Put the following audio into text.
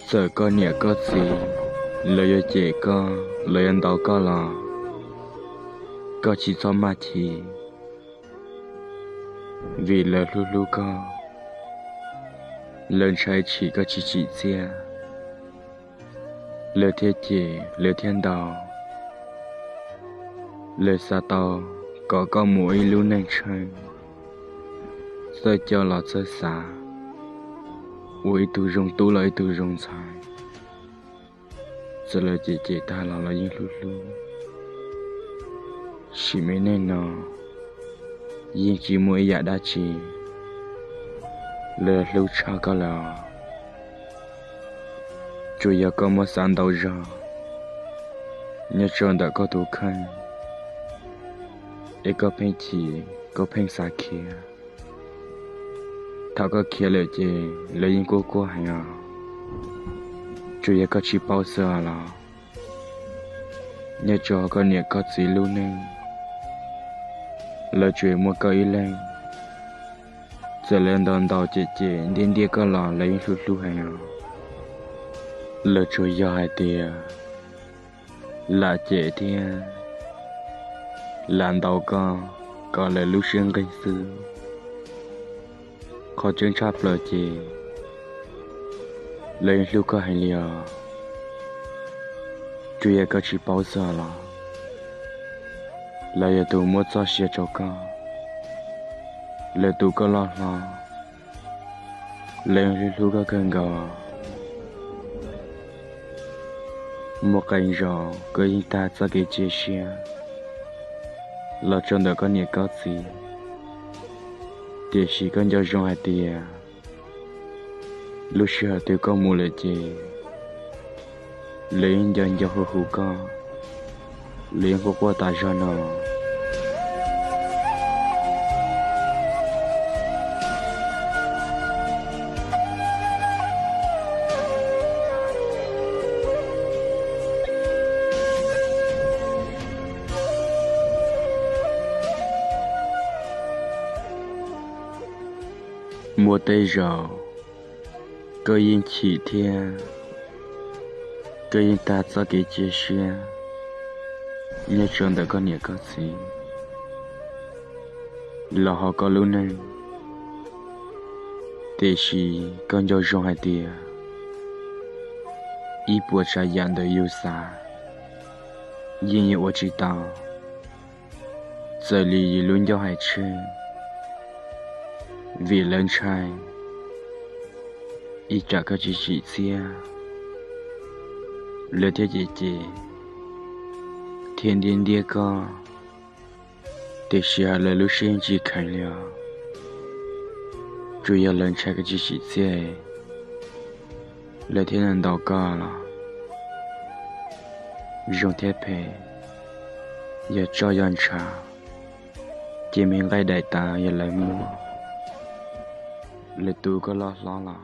Txawm koj niam koj txiv lawv yuav cem koj, lawv yuav ntaus koj los koj tsis txhob maj chim, vim lawv hlub hlub koj, lawv ntshai tshim koj tsis tsim txiaj, lawv thiaj cem, lawv thiaj ntaus. Lawv xav tau kom koj mus ua ib lub neej tsheej, txawj coj los txawj xav, ua ib tug zoo tub los ib tug zoo ntxhais. Txawm lawv cem cem tag los lawv yeej hlub hlub. Sim me neej no yeej tsis muaj ib yam dab tsi lawv hlub tshaj koj lawm. Tsuas yog koj muab xav ntau zog nyob rau ntawm koj tus kheej, es koj pheej chim, koj pheej xav khiav. Thaum koj khiav lawm ces lawv yeej quaj quaj heev os. Tsuas yog koj tsis paub xwb los, nyob rau koj niam koj txiv lub neej, lawv tsuas muaj koj ib leeg. Txawm lawv ntaus ntaus cem cem ntiab ntiab koj los lawv yeej hlub hlub heev os. Lawv tsuas yog hais tias lam cem thiab lam ntaus koj kom lawv lub siab nqig xwb. Qhov tseeb tshaj plaws ces lawv yeej hlub koj heev li os. Tsuas yog koj tsis paub xwb los, lawv yog tus muab txoj sia rau koj, lawv tu koj loj hlob, lawv yeej hlub hlub koj kawg nkaus. Muaj qee zaus koj yeej tag txoj kev cia siab los rau ntawm koj niam koj txiv, tiam sis koj nco zoo hais tias lub sij hawm twg koj mus lawm ces lawv yeej nco nco hu hu koj, lawv yeej quaj quaj tas zog no. Muaj tej zaum koj yeej chim thiab koj yeej tag txoj kev cia siab nyob rau ntawm koj niam koj txiv los hauv koj lub neej, tiam sis koj nco zoo hais tias ib puas tsav yam ntawm yus xav yeej yuav ua tsis tau. Txawm li yus lub ncauj hais tseg, vim lawv ntshai ib tsam koj tsis tsim txiaj, lawv thiaj cem cem thiab ntiab ntiab koj, tiam sis lawv lub siab yeej tsis kheev li os. Tsuas yog lawv ntshai koj tsis tsim txiaj, lawv thiaj ntaus koj los zoo thiab phem, yog tsoj yog ntshav, ces me nqaij daim tav yog lawv muab, lawv tu koj loj hlob los